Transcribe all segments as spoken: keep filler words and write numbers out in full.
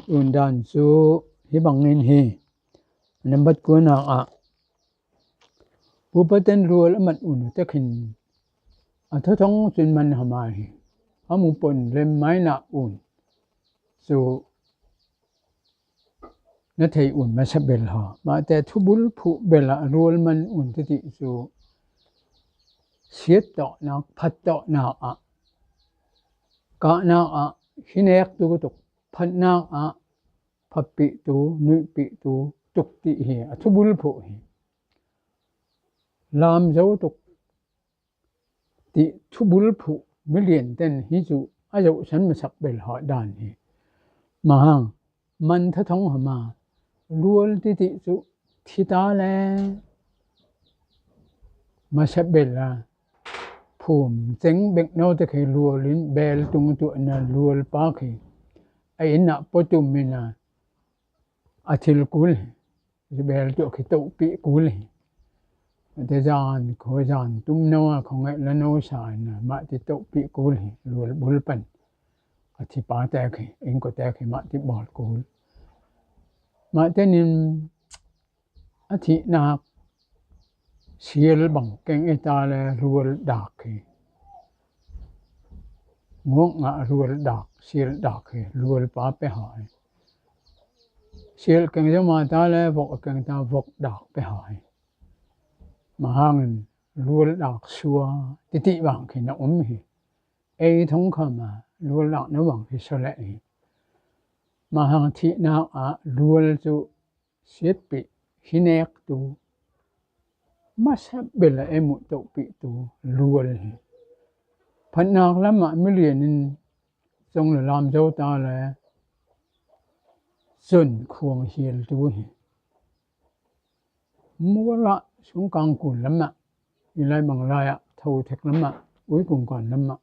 un dan chu hih bangin hi. Nambat kuanâk ah, Pu Paten ruol a mat un tek hin a thathong chu in man ha ma hi. A mu pon lem mai na un chu na thei un masa bel haw. Mahte thubul phuh bel ah ruol man un titi chu siat tawhnâk, phat tawhnâk ah, kahnâk ah, hi nek tu tuk, phatnâk ah, phatpih tu, nuihpih tu tuk ti hi, a thubul phuh hi. Lam zo tuk ti thubul phuh milian ten hi chu a zohsan masak bel haw dan hi. Mahang, man thathong ha ma, ruol titi chu thi ta le masa bel a phum cheng bek no tek hi ruol in bel tung tu na ruol pa khi a in ah pua tum in a, a thil kul hi. Bel tu khi tohpih kul hi. Te zan kho zan tum no a kho ngai la no sa na mah ti tohpih kul hi. Ruol bul pan a thi pa tek hi, in ko tek hi mah ti bawl kul. Mahte nin a thihnâk sial bang keng ei ta le ruol dak hi. Ngawng ah ruol dak, sial dak hi, ruol pa pe haw hi. Sial keng zo ma ta le vok a keng ta vok dak pe haw hi. Mahang in ruol dak sua titi bang khi na um hi. Ei thong kha ma ruol dak na bang khi so le hi. Mahang thihnâk ah ruol chu siatpih, hi nek tu, masa bel a ei mu tohpih tu ruol hi. Phatnâk lam ah milian in zong le lam zo ta le zon khuang hial tu hi. Mual ah sungkang kul lam ah, i lai bang lai ah, tho thek lam ah, ui kung kan lam ah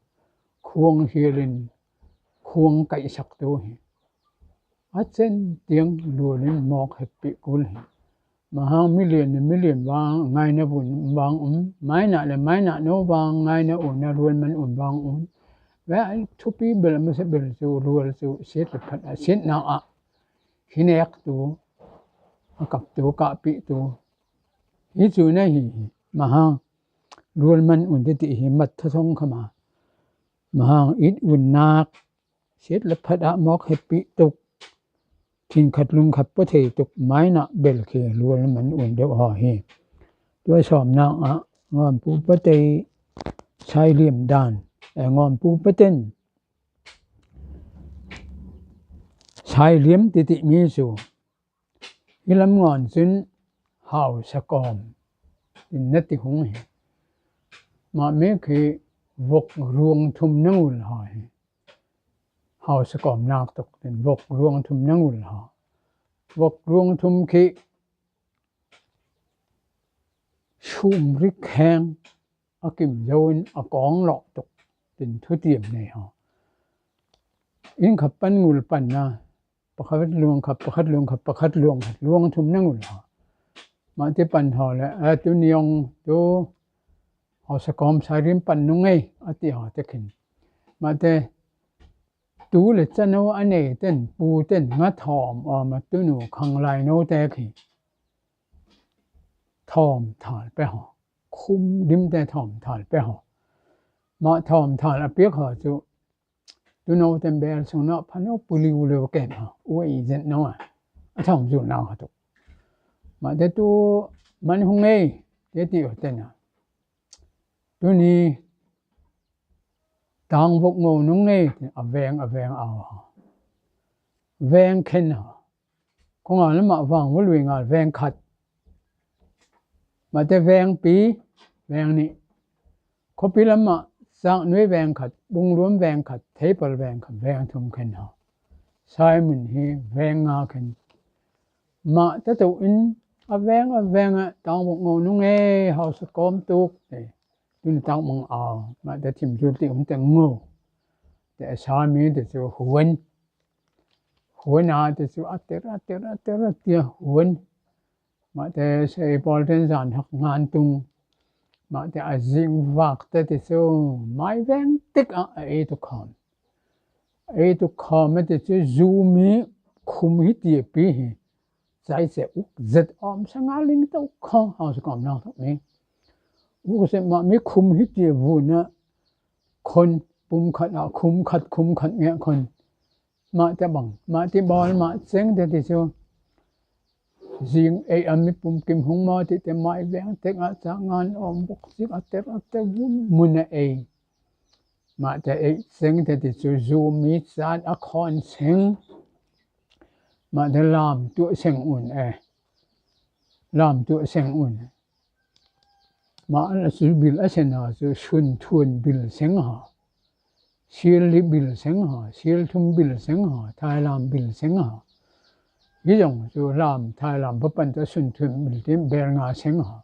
khuang hial in khuang kaihsak tu hi. A chen tiang ruol in mawk hepih kul hi. Mahang milian le milian vang ngaina vun vang um, maina le maina no vang ngaina un a ruol man un vang um. Ve a thupi bel masa bel chu ruol chu siat le phat a siatnâk ah hi nek tu, a kap tu, kahpih tu. Hi chu na hi hi. Mahang ruol man un titi hi mat thathong kha ma. Mahang it unnâk siat le phat ah mawk hepih tuk, thin khat lung khat pua thei tuk maina bel khi ruol man un deu haw hi. Tua sawmnâk ah Ngawm Pu Patei Sailiam dan, eh, Ngawm Pu Paten Sailiam titi mi chu hi lam ngawn chun hausa kawm tin na ti hung hi. Mah mi khi vok ruang thum na ngul haw hi. Hausa kawm nâk tuk tin vok ruang thum na ngul haw. Vok ruang thum khi sum rik heng a kim zo in a kawng lawh tuk tin thutiam nei haw. In khat pan ngul pan na pakhat luang khat, pakhat luang khat, pakhat luang khat, luang thum na ngul haw. Mahte pan haw le, a, tu ni ong tu hausa kawm Sailiam pan nung ei a ti haw tek hin. Mahte tu le cha no a nei ten, pu ten nga thawm a ma tunu khanglai no tek hi. Thawm thal pe haw. Khum dim te thawm thal pe haw. Mah thawm thal a piak haw chu tu no ten bel sung na pha no pu liu liu kem haw. U ei zet no a. A thawm zu na haw tu. Mahte tu man hung ei te ti o ten a. Tu ni tang vok ngo nung ei a veng a veng aw. Veng khen haw. Kong a lam ah vang va lui ngal veng khat. Mahte veng pi, veng nih. Khawpi lam ah Zaknui veng khat, Bungluam veng khat, Theipal veng khat, veng thum khen haw. Simon hi veng nga khen. Mah ta tu in a veng a veng ah tang vok ngo nung ei hausa kawm tuk te. Tu ni tang mang aw, mah ta thim zul ti um te ngo. Te a sa mi te chu huan. Huan a te chu a ter a ter a ter a tia huan. Mahte sei pawl ten zan hak ngan tung. Mahte a zing vak te ti chu mai veng tik ah a ei tu khawm. A ei tu khawm a ti chu zu mi khum hi ti a pi hi. Chai se uk zet om sa nga ling to khong hau sa kom nang to mi. Uk zet ma mi khum hi ti a vun a khon pum khat a khum khat khum khat nge khon. Ma te bang ma ti bol ma cheng te ti chu. Zing ei a mi pum kim hung ma ti te mai veng tek a cha ngan om bok sik a ter a ter vun mun a ei. Ma te ei cheng te ti chu zu mi chat a khon cheng. Ma te lam tu cheng un e. Lam tu cheng un. Ma a la su bil a sen ha su sun thun bil seng ha. Sil li bil seng ha, sil thum bil seng ha, thai lam bil seng ha. Hi zong su lam, thai lam pa pan ta sun thun bil tim bel nga seng ha.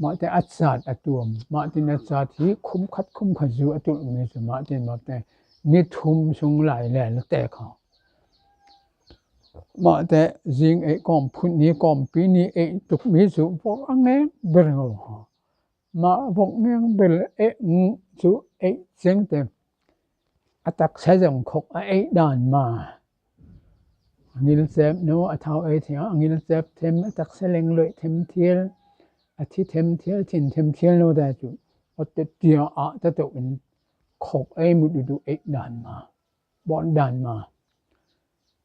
Ma te a chat a tuam, ma tin a chat hi khum khat khum khat zu a tul mi su ma tin ma te ni thum sung lai le la te kha. Ma te zing ei kom phun ni kom pi ni ei tuk mi su vok a ngeng ber ngo ha. Ma vok ngeng ber ei ngu su ei cheng te. A tak sa zong khok a ei dan ma. A ngil chep no a thau ei thia a ngil chep them a tak sa leng loi them thiel. A thi them thiel thin them thiel no da chu. A te tia a ta to in khok ei mu du du ei dan ma. Bon dan ma.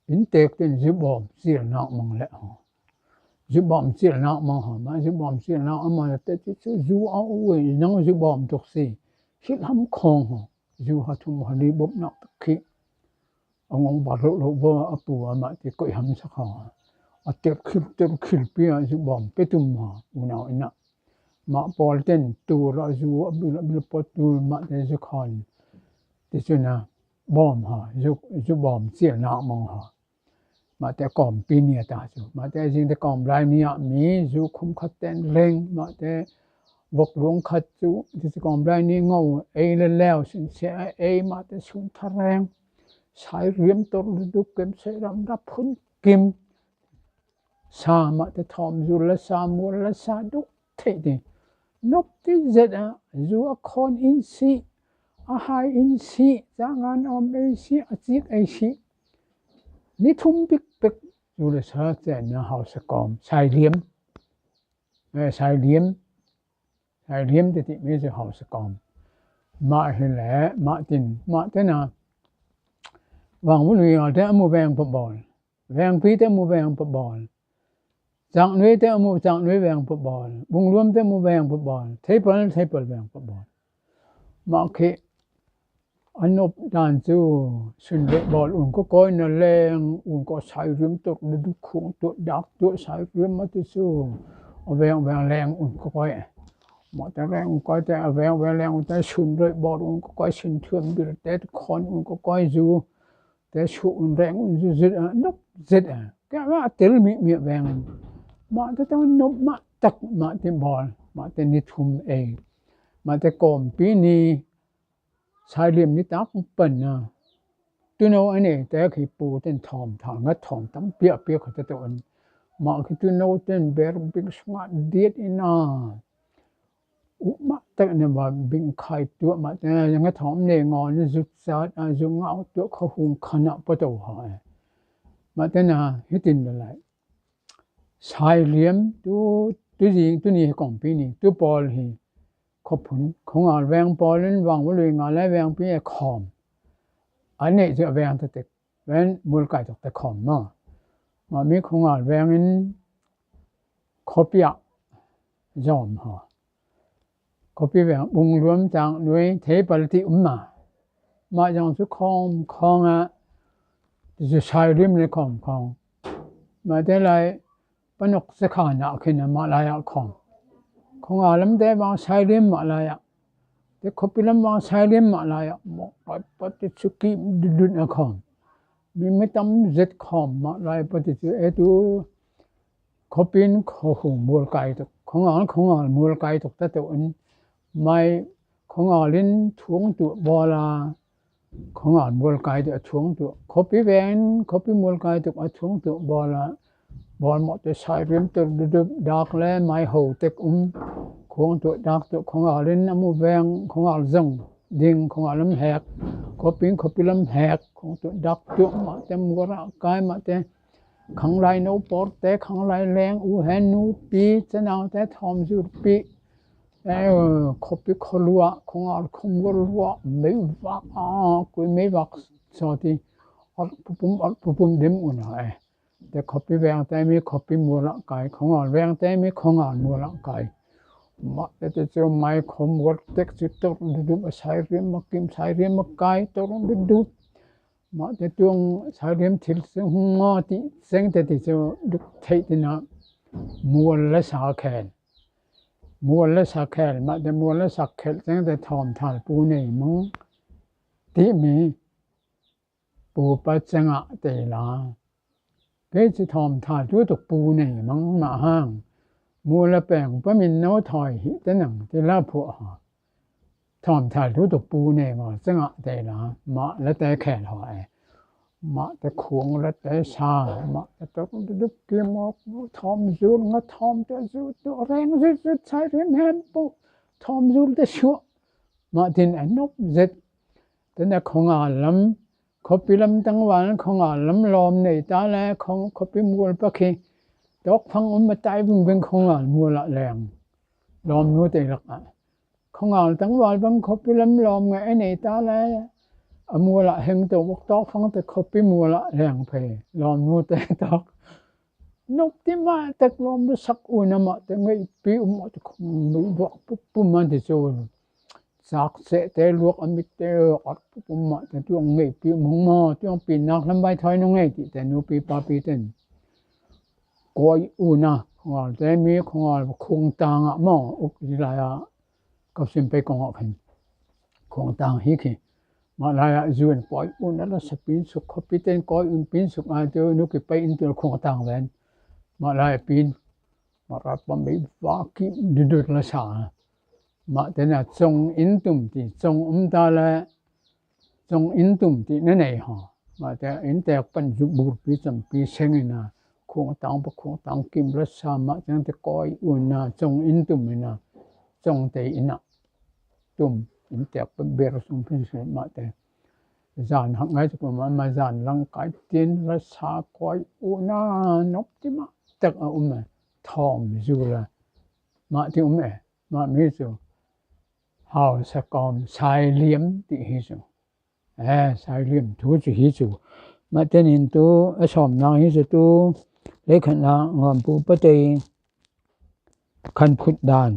In tek tin zu bom sil nak mang le ho. Zu bom sil nak mang ho ma zu bom sil nak a ma le te chu zu a u nang zu bom tuk si. Hil ham khong ho. Zu ha thum ha li bop nak khi. A ngong ba lo lo bo a pu a ma ti koi ham sa kha. A ter khil ter khil pi a zu bom pe tum ha u nau ina. Ma pol ten tu la zu a bil a bil po tu ma te zu khon. Ti chu na bom ha zu zu bom sil nak mang ha. Ma te kom pi ni a ta chu ma te zing te kom lai ni a mi zu khum khat ten leng ma te vok luang khat chu ti chu kom lai ni ngo ei le leo sin se ei ma te sun tha reng. Sai riam tor lu du kem sai ram da phun kim. Sa ma te thom zu la sa mual la sa du thei ti. Nop ti zet a zu a khon in si a hai in si za ngan om ei si a chik ei si. Ni thum pik pik zu la sa chen na hau sa kom sai liam. Eh, sai liam. Sai liam te ti mi zu hau sa kom. Ma hi le ma tin ma te na. Wang bu lui te a mu veng pa bol. Veng pi te mu veng pa bol. Chang nui te mu chang nui veng pa bol. Bung luam te mu veng pa bol. Thei pal thei pal veng pa bol. Ma khi a nop dan chu sun le bol un ko koi na leng un ko sai riam tok du du khung tu dak tu sai riam ma ti chu. A veng veng leng un ko koi. Ma te leng un koi te a veng veng leng un te sun le bol un ko koi sun thuam bil te khon un ko koi zu. Te su un reng un zu zit a nop zit a. Ke ma tel mi mi veng. Ma te tang nop ma tak ma te bol ma te ni thum ei. Ma te kom pi ni sai liam ni tak pan na. Tu no a nei te khi pu ten thom thal nga thom tam pia pia kha te to an. Ma khi tu no ten ber bik snga diet ina. U ma tak ne ma bing khai tua ma te nga thom ne ngo ne zu chat a zu ngau tua kha hung kha na pa to ha. Ma te na hi tin le lai. Sai liam tu tu zing tu ni hi kom pi ni tu pol hi. Kho phun kho ngal veng pol in vang va lui ngal lai veng pi e khom. A nei zu veng ta tek veng mul kai tok te khom ma. Ma mi kho ngal veng in kho pia zom ha. Kho pi veng bung luam chang nui thei pal ti um ma. Ma zong su khom khong a ti su sai lim le khom khong. Ma te lai pa nok se kha na khin a ma lai a khom. Kho ngal lam te vang sai lim ma lai a. Te kho pi lam vang sai lim ma lai a. Mo pa ti su ki du du na khom. Mi mi tam zet khom ma lai pa ti su e tu. Kho pin kho hung mul kai tok kho ngal kho ngal mul kai tok ta to in mai kho ngal in thuang tu bol a kho ngal mul kai tu a thuang tu kho pi ven kho pi mul kai tu a thuang tu bol a bol mo te sai rim tu du du dak le mai ho tek um khuang tu dak tu kho ngal in a mu veng kho ngal zong ding, khawng a lam hek, khawpi, khawpi lam hek, khawng tu dak tu, mah te mual ah kai, mah te khanglai no pawlte, khanglai leng, u hen, nupi, chanau te thawm zul pi, eh, khawpi khaw lua, khawng a khawm gol lua, meivak, ah, kui meivak sawti, at pupum, at pupum dem una, eh. Te khawpi vengte mi khawpi mual ah kai, khawng a vengte mi khawng a mual ah kai. Mah te te chu mai khawm gol tek chu tor dudup a Sairiam a kim, Sairiam a kai tor dudup. Mah te tuang Sairiam thil chu hung maw ti seng te ti chu duk thei tina mual la sa khel. Mual la sa khel, mah te mual la sa khel seng te thawm thal pu nei mang ti mi. Pu pa chang ah te la. Kei chu thawm thal tu tuk pu nei mang mah hang. Mual la peng pa min no thoi hi te nang ti la phu ha. Thawm thal tu tuk pu nei mang chang ah te la. Mah la te khel ho e. Mah te khung la te sa. Mah te tuk tuk ki mok thawm zul nga thawm te zul tu reng zul zul Sairiam hem pu. Thawm zul te suah. Mah tin a nop zet. Te na khawng a lam, khawpi lam tangval khawng a lam lawm nei ta le, khawng khawpi mual pa khi tawk phang um a tai vingving khawng a mual ah leng. Lawm nu te lak ah. Khawng a tangval bang khawpi lam lawm nge e nei ta le, a mual ah heng to bok tawk phang te khawpi mual ah leng phei. Lawm nu te tawk. Nop ti mah tek lawm la sak una mah te ngeipi um mah te khawm meivak pupum mah ti chu. Sak seh te luak a mit te at pupum mah te tuang ngeipi um hong maw, tuang pi nak lam vai thoi nung ngei ti te nupi papi ten. Kawi una, khawng a te mi khawng a khung tang ah maw, uk zi lai ah. Kap sim pei kawng ah khan. Khung tang hi khi. Mah lai ah zun kawi un a la sa pin suk, khawpi ten kawi un pin suk a te nu ki pei in tu khung tang ven. Mah lai ah pin. Mah ra pa meivak ki dudut la sa. Mah te na chong in tum ti, chong um ta le. Chong in tum ti na nei ha. Mah te in tek pan zu bur pi cham pi seng ina. Khung tang pa khung tang kim la sa mah chang te kawi una chong in tum ina. Chong te ina. Tum in tek pa ber sung pin sung mah te. Zan hak ngai chu pa mah mah zan lang kai tin la sa kawi una nop ti mah tek a um e. Thawm zul a. Mah ti um e. Mah mi chu. Hau sa kawm Sairiam ti hi chu. Eh, Sairiam thu chu hi chu. Mah te nin tu, a sawm nang hi chu tu, lei khan la ngam pu pa te, khan khut dan,